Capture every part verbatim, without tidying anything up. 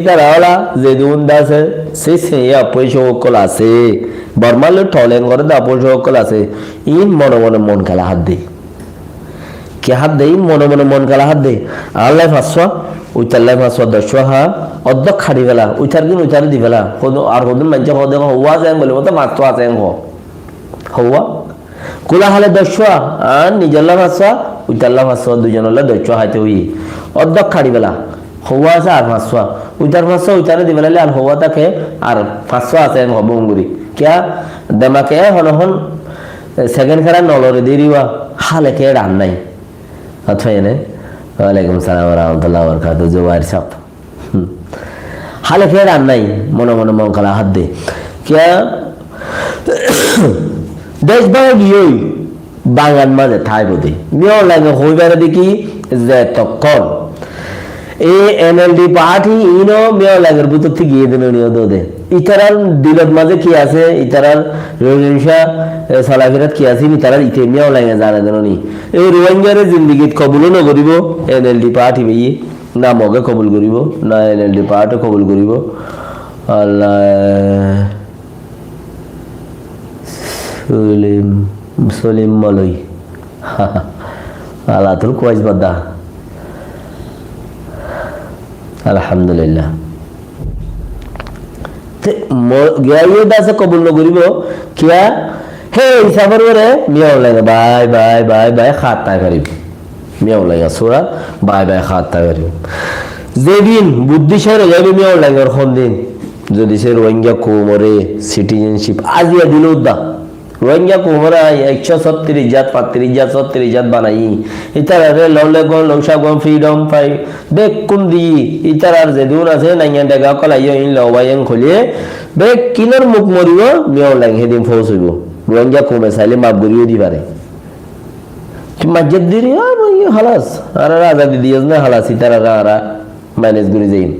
Ítara óla zedún de asé, se se operation ókkol asé, Bormá loi toleng goré de operation ókkol asé, iín mone mone mon kela hádde. Ki hádde, iín mone mone mon kela hádde. Añálla fañssúa, uitalla fañssúa, doccúa há, oddók hári fela, uitar gín uitare di fela. Hodún, ar hodún maincé hoó de, houwá asé en bóli, motó fañssúa asé en hoó. Houwá. Kula hále doccúa, ar nizolla fañssúa, uitalla fañssúa, duizonolla doccúa háite hoiyé. Oddók hári fela. Houwá asé ar fañssúa. Uitar fañssúa, uitare di felaile ar houwá táke, ar fañssúa asé en hoó bonguri. Kiyá? Demake e hon hon, e, second kera nolore deriwa, hále ke ran nai. Atfa ene? Walaikum salam wa rahmatullahi wa barakatuhu, Zubair sahab. Hmm. Hále ke ran nai, mone mone mon kela hádde. Kiyá? Dec báñgi ói, báñgan mazé táibo de. Miyao Lainge hoi fare de ki, ze tokkón. E N L D party iín ó Miyao Laingor bútotti giyé de no ni ó de. Ítarar dilot mazé ki asé, ítarar Rohingya, e, solafirat ki asé, ítarar ite Miyao Lainge zane de no ni. E Rohingyare zindigit kobul ó no goribo, N L D party beye. Na Moge kobul goribo, na N L D party kobul goribo. Allah. Solim, Solim Moloi. Alatul kuwais bada. Alhamdulillah. Te mo-, giya iye dase kobul no goribo, kiya? He hisafor gore Miyao Lainge bái, bái, bái, bái, hátai faribo. Miyao Lainge sura, bái, bái, hátai faribo. Zedin buddí córi zaibo Miyao Laingor hondin, zodi se Rohingya koumore citizenship aziya dilo da. Rohingya koumore ekcó sottiríc zat, pattiríc zat, sottiríc zat banaiyí. Ítarare Lawlegon, Lawshagon, Freedom Fight, bekkún diyí. Ítarar zedún asé, naingan dega ókkol aiyó, iín lobaiyen hoilé, bekkúnor muk moribo, Miyao Laing hédin fous óibo. Rohingya koume sailé maf goríyo di fare. Tui majjat diri, a, bái, halas. Añára azadi diyos na, halas, ítarare añára manej gori zaiyum.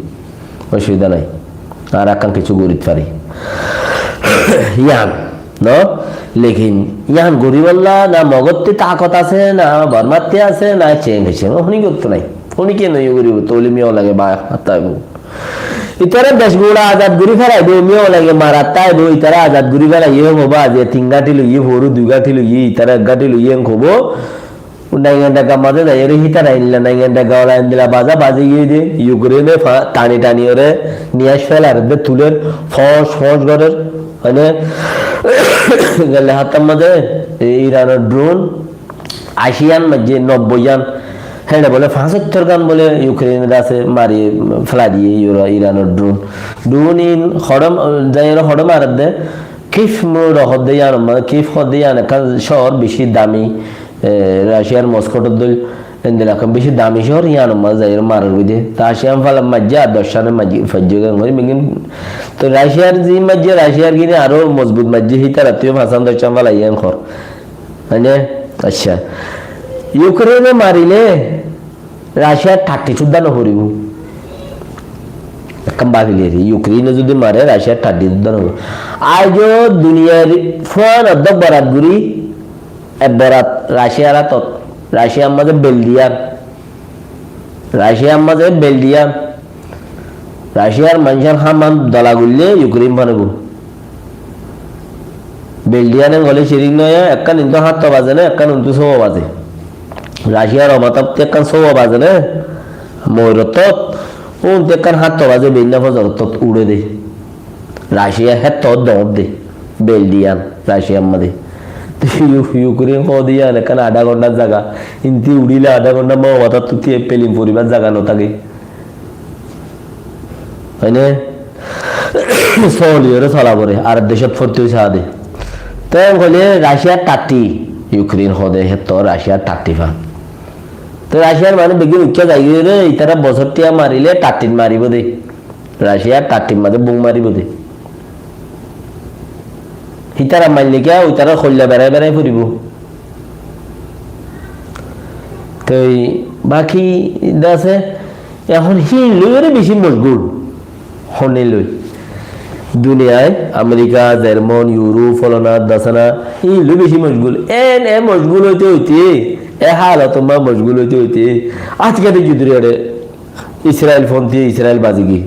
Osubida nai. Añára ekkán kessú gorit fari. Yián, no? Lekin yián goribolla na Mogotti takot asé, na Bormatti asé, na ceng ceng. Honi gotto nai. Honi ke noi goribo, tole Miyao Lainge bái, hatta Ítara dec gura azad gori félaibo, Miyao Lainge marat táibo, ítara azad gori félaiye hobo, aziya tin gáñthi loiye, foru dui gáñthi loiye, ítara ek gáñthi loiye en hobo. Naingan dega mazé zaiyóre hítara endilla, naingan dega ola endilla baza bazi giyé de, Ukraine fa-, tani tani ore niyas félar de tuler, fos fos gorer, mane, gelle háttar mazé, e, Iranor drone, Aci yan maijje, nobboi yan. Héçe bóle fañsottor gan bóle Ukraine dase mari félai diye Ira-, Iranor drone. Drone in hoçé, zaiyóre hoçé maredde. Kyiv muro hodde yan, mane Kyiv hodde yan ekkán cóor beci dami, e, Russiar Moskor dóil, endilla ekkán beci dami cóor, yan mazé zaiyóre marer goi de. Ta Aci yan fala maijje ar doc yan maijje, faijje gan gori megin. To Russiar zi maijje, Russiar gini aró mozbut maijje, hítara tui fañsan doc yan fala yan hor. Mane, accá. Ukraine marile Russia thirty sudda no foribo. Ekkán báfi lori, Ukraine zodi mare, Russia thirty sudda no foribo. Aijo duniyar fuan oddok borat guri, ek borat Russia r átot, Russia r mazé bel diyan. Russia r mazé bel diyan. Russia r maincór ham dola goille Ukraine fanibo. Bel diyan en gole cirik noya, ekkán intu hátto baze ne, ekkán intu sóo baze. Russia r omatátti ekkán sóo baze ne, moirottót, untu ekkán hátto baze, beinna fozorottót uçe de. Russia hétto doñr de, bel diyan, Russia r mazé. Yu-, Ukraine hoó de yián ekkán adá gonthar zaga, inti uçile adá gontha mo omatátti pelin foribar zaga no táke. Mane, soliyóre sola fore, ar decót forti ói saá de. Te hoile Russia thirty, Ukraine hoó de, hétto Russia thirty fan. Te Russia r mane beggín uikká zaigói re, ítara bosór tiya marile thirty maribo de. Russia thirty mazé bum maribo de. Ítara maille kiya, ítara hoilla berai berai foribo. Toi baki de asé, ehón híin loiyóre beci mocgul. Hone loi. Duniyai, Amerika, Jerman, Yurop, folona, dasana, híin loi beci mocgul. En e mocgul óite óite, e halotor ma mocgul óite óite, aijkal de judure ere Israel fonti, Israel bazi giyé.